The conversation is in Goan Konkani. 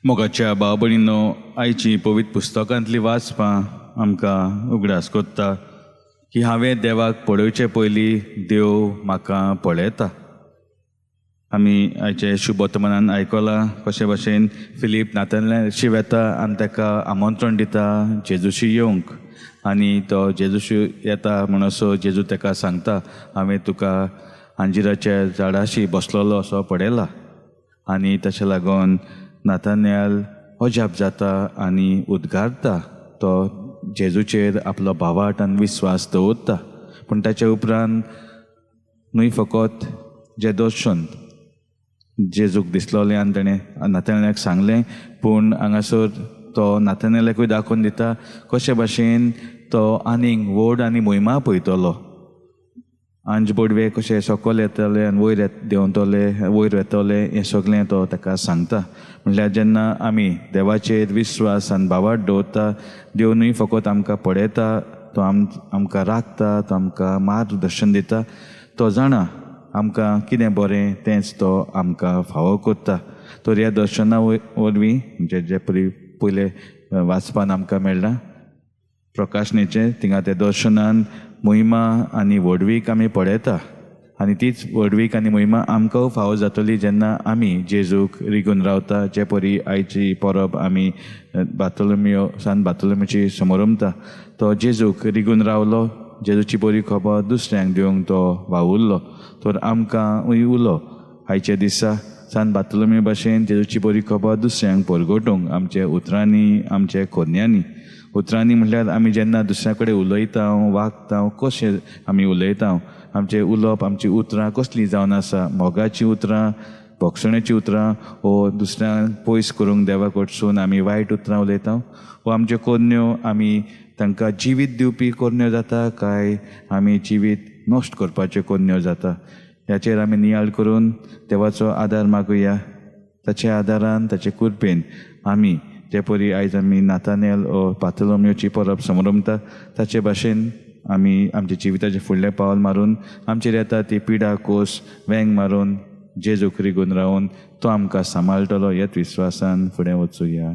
मोगाच्या भाव भयणींनो, आयची पवित्र पुस्तकांतली वाचपां आमकां उगडास कोत्ता की हांवें देवाक पळोवचे पयलीं देव म्हाका पळयता. आमी आयचे शुभवर्तमानान आयकलां कशे भाशेन फिलीप नातनशी वेता आनी ताका आमंत्रण दिता जेजूशी येवंक, आनी तो जेजूशी येता म्हणसो जेजू ताका सांगता, हांवें तुका अंजिराच्या झाडाशी बसलेलो असो पळयला. आनी तशें लागून नातान्याल अजाप जाता आनी उद्गारता, तो जेजूचेर आपलो भावार्थ आनी विस्वास दवरता. पूण ताच्या उपरांत न्हय फकत जें दर्शन जेजूक दिसलोलें आनी ताणें नातान्याक सांगलें, पूण हांगासर तो नातान्याकूय दाखोवन दिता कशे भाशेन तो आनीक व्हड आनी मोहिमा पळयतलो. आंज बोडवे कशे सकयल येतले आनी वयर देंवतले, वयर वेतले, हें सगळें तो ताका सांगता. म्हणल्यार जेन्ना आमी देवाचेर विस्वास आनी भावार्थ दवरता, देव न्हय फकत आमकां पळयता, तो आमकां राखता, तो आमकां मार्गदर्शन दिता, तो जाणा आमकां कितें बरें तेंच तो आमकां फावो करता. तर ह्या दर्शना वरवीं म्हणजे जे पयले वाचपान आमकां मेळ्ळां प्रकाशनेचें, थिंगा ते दर्शनान मोहिमा आनी व्हडवीक आमी पळयता, आनी तीच व्हडवीक आनी मोहिमा आमकां फावो जातली जेन्ना आमी जेजूक रिगून रावता. जे परी आयची परब आमी बातोलोमियो सान बातोलोमियोची समरमता, तो जेजूक रिगून रावलो, जेजूची बरी खबर दुसऱ्यांक दिवंक तो वावुरलो. तर आमकां उलो आयच्या दिसा सान बातोलोमियो भाशेन जेजूची बरी खबर दुसऱ्यांक परगटूंक आमच्या उतरांनी, आमच्या कोन्यांनी. उतरांनी म्हणल्यार आमी जेन्ना दुसऱ्या कडेन उलयता, वागता, कशें आमी उलयता, आमचें उलोवप, आमचीं उतरां कसलीं जावन आसा, मोगाचीं उतरां, भोगसण्याचीं उतरां, वो दुसऱ्यांक पयस करूंक देवा कडसून आमी वायट उतरां उलयता, वो आमच्यो कोरण्यो आमी तांकां जिवीत दिवपी कोरण्यो जाता काय आमी जिवीत नश्ट करपाच्यो कोरण्यो जाता, ह्याचेर आमी नियाळ करून देवाचो आदार मागुया. ताच्या आदारान, ताचे कृपेन आमी जे परी आयज आमी नातानेल ओ बातोलोमियोची परब समरमता, ताचे भाशेन आमी आमच्या जिविताचें फुडलें पावल मारून आमचेर येता ती पिडा कोस वेंग मारून जेजूक रिगून रावून तो आमकां सांबाळटलो ह्याच विस्वासान फुडें वचुया.